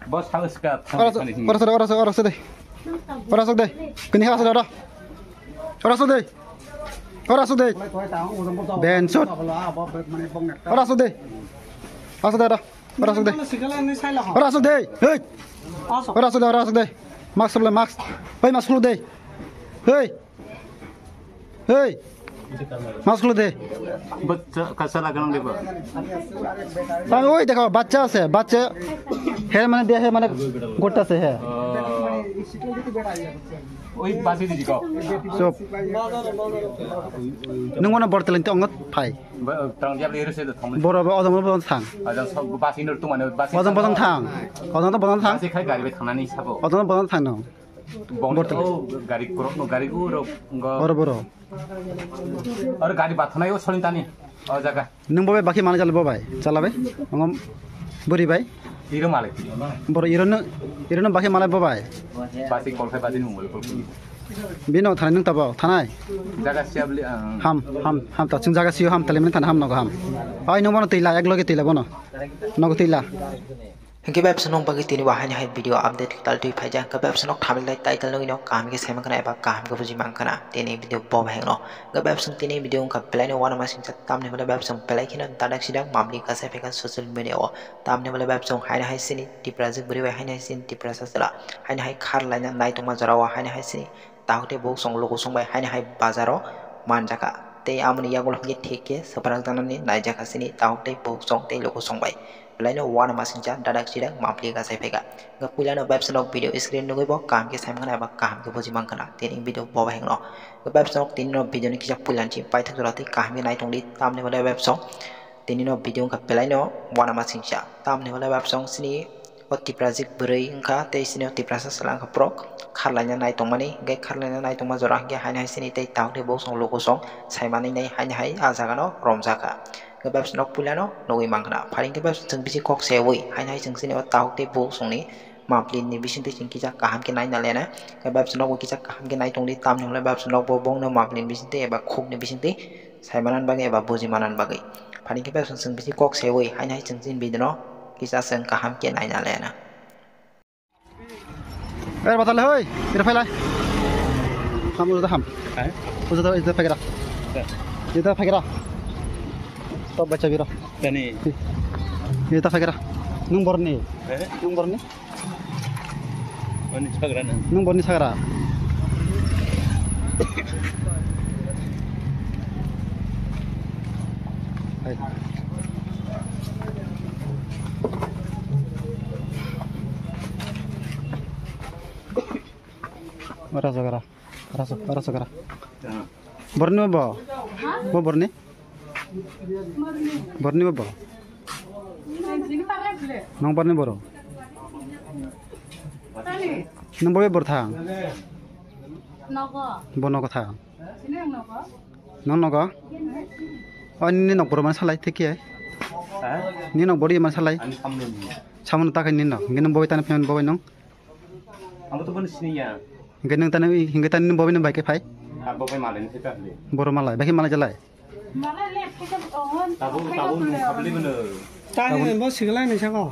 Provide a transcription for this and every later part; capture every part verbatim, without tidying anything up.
Boss, how is God? Ora so, ora so, ora so, ora so de. Ora so de. Kini ha so da. Ora so de. Ora so de. Ben shot. Ora so de. Ora so de da. Ora so de. Ora so de. Hey. Ora so de, ora so de. Mask le mask. Hey, mask khulu de. Hey. Hey, mask khulu de. Bachcha, kaisa laganang de ba? Tang oi dekho, bachcha ase, bachcha. He mane de, he mane gotta ase he. Oi, basi di ko. Chup. Nwng mano bor teleng te ongot phai. Tang dia le se thang. Boro ba odom odom thang. Ajang sok basi nur tu mane basi. Odom odom thang. Odom odom thang. Basi khai gari be thangnani sabo. Odom odom thang no. Bong, oh, gari korok no, gari uro, ngo. Oro boro. Oro gari bathanai o solin tani. O jaga. Nwng bo bai bakhi manai jalo bo bai. Chala bai. Ngo buri bai. Iro malik. Boro iro no, iro no bakhi manai bo bai. Basi kol khai basi nwng bol kol. Bino thanai nwng tabo, thanai. Jaga siya bli, ah. Ham, ham, ham ta chwng jaga siyo ham tali mani thanai ham nogo ham. Ai nwng bono tila, ek loge tila bono. Nogo tila. Hingke bebsa nok bagwi tini bo haini hai video update kwtal twi phaijak, hingke bebsa nok thamlai title nugwi no kaham khe sai mankha eba kaham khe buji mankha tini video bo bahai no. Hingke bebsa tini video wngkha belai no uanama singcha tamni hwnle bebsa belai kheno dadak sidak mamli kasai phaikha social media o. Tamni hwnle bebsa haino hai sini Tiprajwk bwrwi bai haino hai sini Tiprasa chwla haino hai khar laina naitongma jora o haino hai sini tahuk tei buhuk song luku song bai haino hai bazar o manjakha. Tei amoni yagulo hingke thik khe swprak janani naijakha sini tahuk tei buhuk song tei luku song bai. Belai no uanama singcha dadak sidak mamli kasai phaikha. Hingke puila no bebsa nok video screen nugwi bo kaham khe sai mankha eba kaham khe buji mankha. Tini video bo bahai no. Hingke bebsa nok tini no video ni kisa puila ni simi paithak jora twi kaham khe naitongdi tamni hwnle bebsa. Tini no video wngkha belai no uanama singcha. Tamni hwnle bebsa sini o Tiprajwk bwrwi wngkha tei sini o Tiprasa chwla wngkha borok kharlaina naitongmani, hingke kharlaina naitongma jora hingke haino hai sini tei tahuk tei buhuk song luku song saimanwi nai haino hai ah jaga no romjakha. Hingke bebsa nok puila no nugwi mankha. Pharing khe bebsa chwng bisi kok sewi haino hai chwng sini o tahuk tei buhuk songni mamli ni bisingtwi chwng kisa kaham khe naina lena. Hingke bebsa nok bo kisa kaham khe naitongdi tamni hwnle bebsa nok bo bongno mamli ni bisingtwi eba khukni bisingtwi sai manan bagwi eba buji manan bagwi. Pharing khe bebsa chwng bisi kok sewi haino hai chwng chini video no kisa chwng kaham khe naina lena. Er batal hoi, ira phailai. Ham udah ham. Eh? Udah dah, udah phaikra. Eh? Udah phaikra. Top bacha biro. Tani. Udah phaikra. Nwng borni. Eh? Nwng borni. Ani sagra na. Nwng borni sagra. Hai. Ora sagra. Ora sa-, ora sagra. Borni bo? Bo borni? Borni bo? Nwng borni boro? Nwng bobe bor thang? Bo nogo thang? Nwng nogo? O nini nok boro mani salai thik khe? Ha? Nini nok boro mani salai? Ani samno ni. Samno ta khe nini nok. Hingke nwng bobe tani phaimani bobe nwng? Amo to bono siniya. Hingke nwng tani, hingke tani nwng bobe nwng bai khe phai? Ha, bobe malai ni thai ta hli. Boro malai, bai khe malai jalai? Tabo, tabo nwng khabli bono. Tani bo siklai ni sako.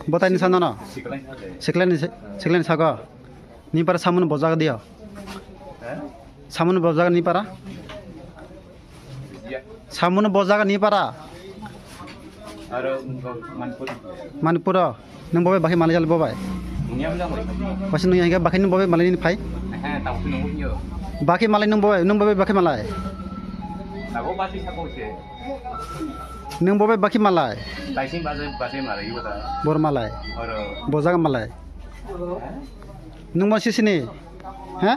Bo tani sano no? Siklai ni sako. Siklai ni sa-, siklai ni sako. Ni para samung bojaga diyo. He? Samung bojaga ni para? Samung bojaga ni para? Aro Manipur. Manipur o. Nwng bobai bakhi malai jalo bobai? Nungya bwla bai. Pasi nungya hingke bakhi nwng bobai malai ni phai? He, tabo nwng nungya. Bakhi malai nwng bobai, nwng bobai bakhi malai? Tabo basi sako se. Nwng bobai bakhi malai? Taising basi, basi malai, ibo ta. Bor malai? Oro. Bojaga malai? Nwng bo sisini? He?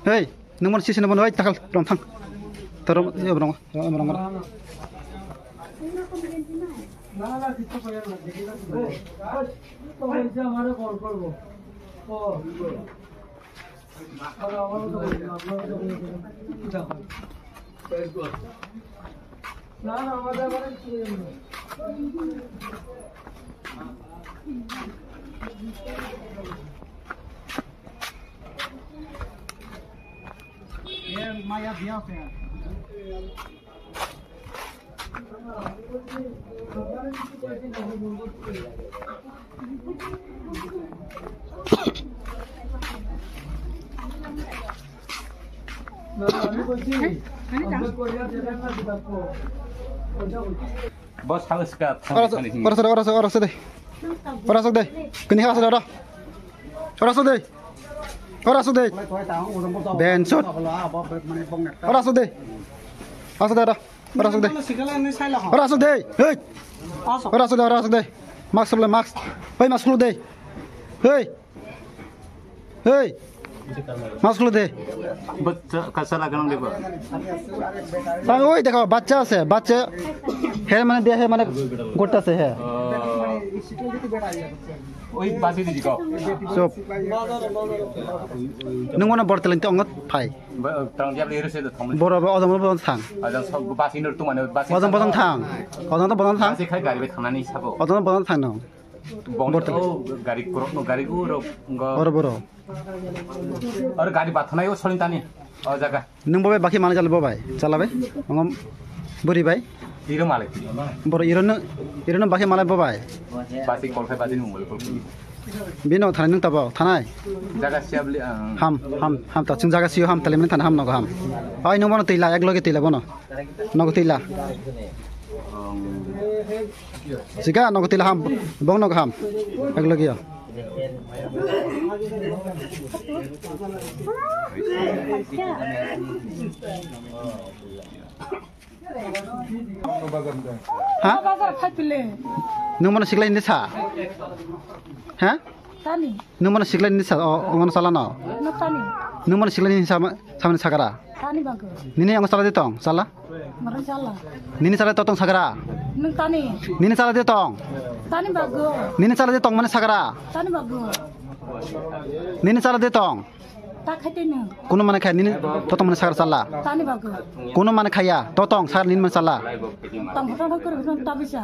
Hei, nwng bo sisini bo, oi, takal, rom thang. Torom, yo, rom, rom, rom. Boss, halo, sekat. Ora, ora, ora, ora, de. Kini halo, ora. Ora, de. Ora, de. Ben, shot. Ora, de. Asa, de, ora. Ora, de. Ora, de. Hey. Ora, de, ora, de. Mask, mask. Hey, mask, de. Hey. Hey, mask khuluk de. Bacha, kasa laga nang de ba? Oi, dekho, bachcha ase, bachcha. He mane dia he mane gotta ase he. Oi, basi di ko. Chup. Nung mane bor teleng te ongot phai. Tang dia beli rese de thong. Boro ba ojong bo thang. Ojong sob basi nur tu mane basi. Ojong bo thang. Ojong to bo thang. Basi khai gari be thangani sabo. Ojong bo thang no. Bongni o gari korokno gari uro wngkha. Oro boro. Oro gari bathanai o solin tani o jaga. Nung bo bai bakhi manai jalo bo bai. Chala bai. Nung buri bai. Iro malik. Boro iro no, iro no bakhi manai bo bai. Basi kolkhai basi nung malik kolkhai. Bino thanai nung tabo thanai. Jaga siya beli, ah. Ham, ham, ham ta chwng jaga siyo ham tali mani thana ham nogo ham. Ai nung bono tila ek loge tila bono. Nogo tila. Sika nogo tila ham, bong nogo ham. Ek loge yo. Ha? Bazar khaitile. Nung mano siklai ni sa? Ha? Tani. Nung mano siklai ni sa, o, o mano sala no? No tani. Nung mano siklai ni sa, samani sakara? Tani bago. Nini ang sala di tong, sala? Maro sala. Nini sala to tong sakara? Nung tani. Nini sala di tong? Tani bago. Nini sala di tong mani sakara? Tani bago. Nini sala di tong? Ta khaite nung. Kuno mane khai nini to tong mani sakara sala? Tani bago. Kuno mane khaya, to tong sakara nini mani sala? Tong hoto hoto kore hoto ta bisa.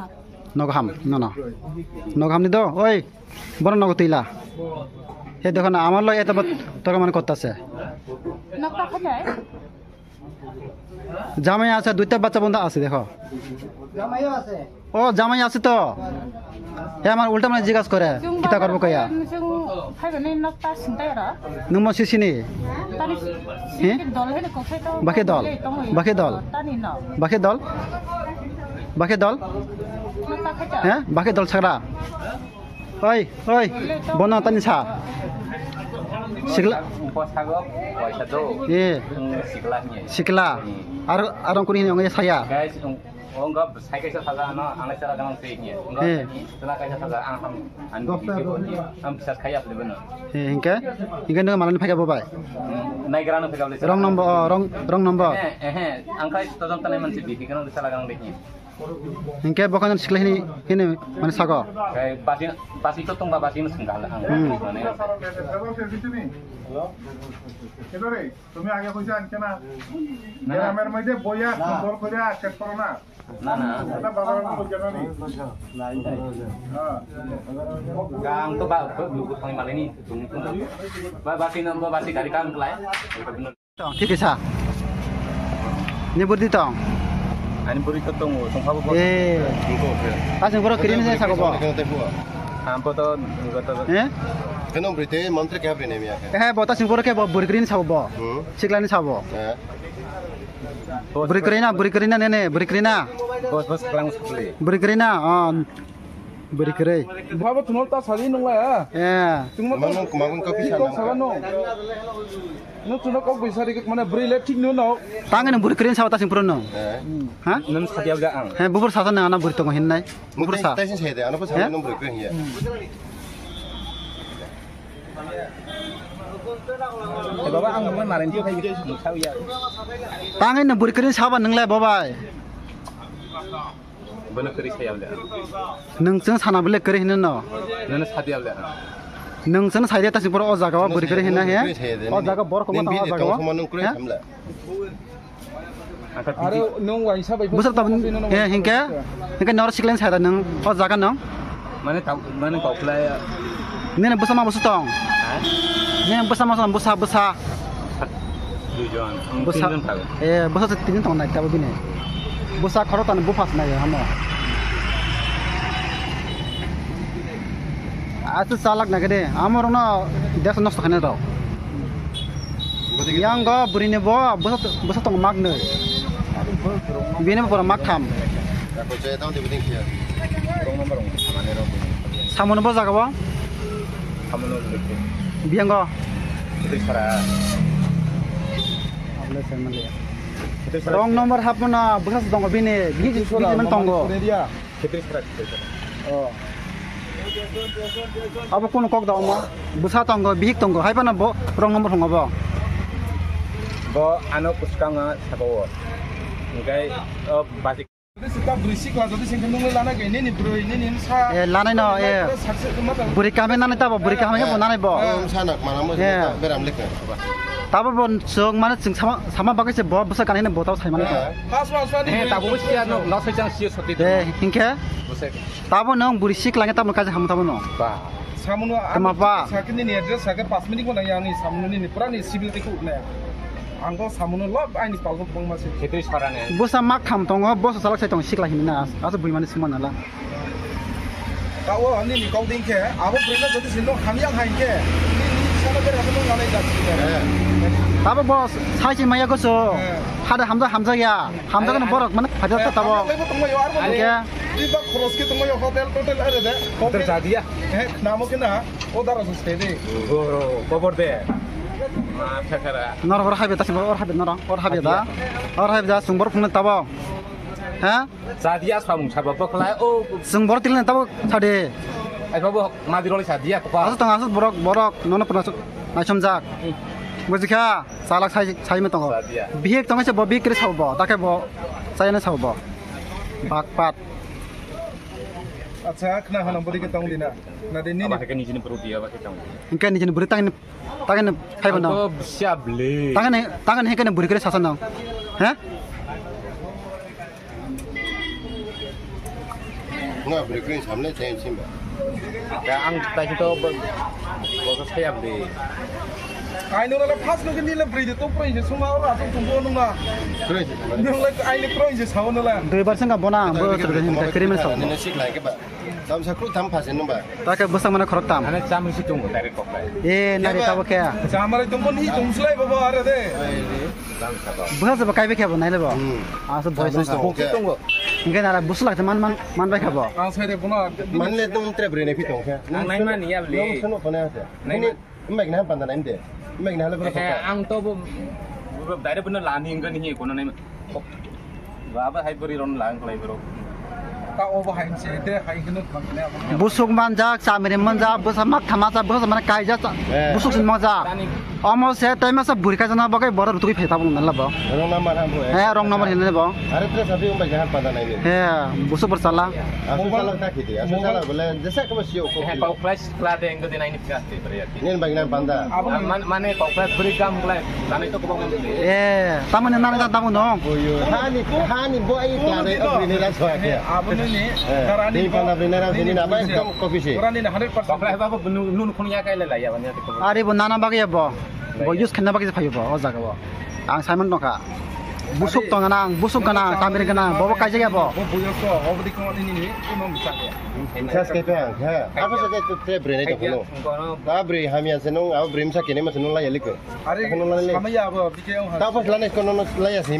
Nogo ham, no, no. Nogo ham ni do, oi. Bono nogo tila. He dekho na, amar loi eto bat toka mane kotta se. Nokta khatai. জামাই আছে, দুইটা বাচ্চা বন্ধু আছে, দেখো। জামাইও আছে। ও, জামাই আছে তো। এ আমার উল্টা মানে জিজ্ঞাসা করে, কিতা করবো কইয়া। Chwng phaibani nokta singtai ro. Nungmo sisini. Tani He? Dol hene koksai to. Bakhe dol. Bakhe dol. Tani no. Bakhe dol. Bakhe dol. Nokta khatai. He? Bakhe dol sagra. Oi, oi, bono tani sa. Sikla. Bwskango kaisa do. Eh. Sikla hiya. Sikla. Hmm. Aro, aro kuni hiya saya. Guys, ong, ong ga sai kaisa saja ano, ang sara ganang sei hiya. Ong ga Eh. Sala kaisa saja ang ham, ang bisa khaya bole bano. Eh, hingke? Hingke no malani phaiga bo bai. Hmm, nai grano phaiga bole. Wrong number, oh, wrong, wrong number. Eh, eh, eh, ang kai to jom tanai mansi bihi ganang sala ganang de hiya. Hingke bokhano sikla hini, hini mane sago. Kai basi, basi to tongba basi no sengga hala ang. Hmm. Mane. তুমি আগে পয়সা আনছো না? না, না। গ্রামের মধ্যে বইয়া না। কন্ট্রোল করে আর চেক করো না। না, না। এটা বাবার উপর জানা নেই। হ্যাঁ। Ang to ba, ba, ba, thani malini, tungni tungni. Ba, basi no, ba, basi gari kam kelai. Tong, thik kisa. Ni burdi tong. Ani burdi to tongo, tong habo bo. Eh. Tong ko, oke. Asing borok kirim se sako bo. Ang bo to, to, to. Eh? Keno burdi te mantri kya bine miya. Eh, bo ta sing borok ke bo buri kirim sako bo. Hmm. Sikla ni sabo. Eh. Buri kirim na, buri kirim na ne ne, buri kirim na. Bos, bos, kelang sekali. Buri kirim na, oh. Bwrwi kwrwi. Babo tunol ta sadi nung la ya. Eh. Tungma Mano kumagun kopi iko sana. Sala no. No tuno kok bisari mane bwrwi le thik no no. Tang no bwrwi kwrwi sao ta sing puro no. Eh. Ha? Nang sadi abda ang. He bubur sa sa na ana bwrwi tongo hinnai. Bubur sa. Tai sing sai de, ano pa sa Eh? Nang bwrwi kwrwi ya. Eh, baba ang mo narin thai sao ya. Tang no bwrwi kwrwi sao ba nung le babai. Bono kwrwi saya bole. Nwng chwng sana bole kwrwi hino no. Nono sadi bole. Nwng chwng sai de ta sing poro o jaga o bwrwi kwrwi hino he. Kwrwi saya de. O jaga bor ko Nini mata o bini jaga tong o. Sama nung kwrwi He? Samla. Angka Are tiji. Nwng waisa bai Busa ta he hingke. Hingke nor siklen sai da nwng o jaga no. Mane tau, mane kau khlai. Nini busa ma busa tong. Ha? Nini busa ma busa, busa. Duijon. Busa. Tinjon tau. Eh, busa se tinjon tong nai tabo bini. Busa khoro tan buphas nai hamo. Achu chalak na kede, amo rokno desa nosto khaina rok. Yang go bwrwi ni bo bwsa, bwsa tong mak nwi. Bini bo pura mak tham. Samono bo jaga bo. Biyang go. Wrong number hapna bwsa tongo bini, bini, bini tongo. Oh. Abo kuno kok da omo? Bwsa tongo, bihik tongo, hai phano bo wrong number hwngo bo. Bo ano bwskango sabo. Hingkai, oh, basi. Jodi sita bwrwi sikla, jodi singkhe nungwi lana khe nini bwrwi, nini sa. Eh, lanai no, eh. Bwrwi kame nanai tabo, bwrwi kame khe bo nanai bo. Eh, sa nak mana mo, eh, beram lekha. Tabo bo chwng mane chwng sama, sama bagwi se bo bwsa kanai ne bo tabo sai mane. Eh, pas, pas, pas, eh, tabo bo siya no, no sai chang siya soti. Eh, hingkhe? Bwsa. Tabo nwng bwrwi sik lange tamo kaisa hamu tabo no. Ba. Samuno tama ba. Sakini ni address sakhe pas minute mo nang yang ni samuno ni pura ni civil tiku ne. Ang to samuno lob aini palbo bangma se. Khetri sarane. Bwsa mak tham tongo, bwsa salak sai tong sikla hinna. Asa bui mani sima nala. Tawo ani ni kok ding khe, abo bwrwi no jodi sino hamya hai khe. Ni, ni sana bera no ngalai jak. Tabo boss, sai si maya goso. Eh. Hada hamja hamja ya. Hamjakgani borok mane phaida ta tabok. Hamjakgani borok tongma yo, aro bo. Hingke? Twi ba khoros khe tongma yo, hotel totel are de. Hotel cha diya. He, namo khe na, o daro se se de. Goro, kobor de. Ma, khakara. Nor hor habi ta, or habi nor, or habi da. Or habi da, sung borok phunuk tabok. He? Cha diya samung sabok khlai, o. Sung borok tilne tabok thade. Ai babo, ma diroli cha diya, kopa. Asuk tong, asuk borok, borok, nono pernah asuk, naisomjak. Hmm. Bujikha? Salak sai, sai ma tongo. Sadia. Bihik tongo se bo bihik kri sabo bo. Take bo sai na sabo bo. Bak pat. Acha, khna hana bodi ke tong dina. Na de ni. Aba ke nijini buru dia, aba ke tong. Hingke nijini buru tangni, tangni khai bana. Ang to siap le. Tangni, tangni hingke ni buru kri sasa nang. He? Nga bwrwi kwrwi samle cheng simba. Ya, ang tai to bo, bo saya bwrwi. Ai nung le first nung ni le bwrwi de to kwrwi se suma ora to tumbo nung na. Kwrwi se. Nung le ai le kwrwi se sao nung le. Dui bar sanga bona bo kwrwi se sao. Nini sik lai ke ba. Tam sa kru tam pha se nung ba. Ta ke bwsang mane khorok tam. Ane cham si tung direct kok lai. E nari tabo khe. Cham mare tung ni tung slai baba are de. Bwsa se bo kaibe khe bo nai le bo. Hmm. Asa boy sa. Tongo. Hingke nara busu lakte man, man, man bai kha bo. Ang sai de bono. Man le tong tre bre ne phi tong khe. Ang nai man ya le. Nong sono pone ase. Nai man. Mek na panda nai de. Mek na le bro. Ang to bo. Bro direct bono lani hingke ni kono nai. Baba hai bori ron lang klai bro. Ta obo hai se de hai kunu kham ne abo. Busuk manjak, chamiri manjak, bwsa mak thama jak, bwsa mane kaijak, eh, busuk sin manjak. Omo se tai masa buri kaijana bagwi borok rutugwi phai tabuk nang labo. Wrong number ham bo. Eh, wrong number hinwi bo. Are tre sabi umbai jahan panda nai ni. Eh, busuk bor chala. Asu chala ta khidi, asu chala bole jesa kama sio ko. Eh, kau price kla de engko de nai ni kla de bari ati. Nen bai nang panda. Man, mane kau price beri kam klai. Nani to kobang. Eh, tamani nani ta tamu no. Hani, hani bo ai kla de beri ne la soa ke. Abo ni ni. Eh, darani ding panda beri ne la sini na bai kam kopi si. Darani na hundred percent. Kau price ba bo nun, nun khun ya kai le la ya bani ati ko. Are bo nana bagwi ya bo. Bo use khanna bagwi phaio bo, o jaga bo. Ang Simon tongkha. Busuk tong gana, ang busuk gana, ang tamir gana, bobo kaijak ya bo. Bo buyo so, obo di kono ni ni, kono misa ya. Misa ke pe ang, ha. Apa sa ke te bre ne to kono. Da bre hamya se nung, abo bre misa kene ma se nung la ya liko. Are, kono la le. Sama ya bo, bike ang. Ta pas la ne kono la ya se.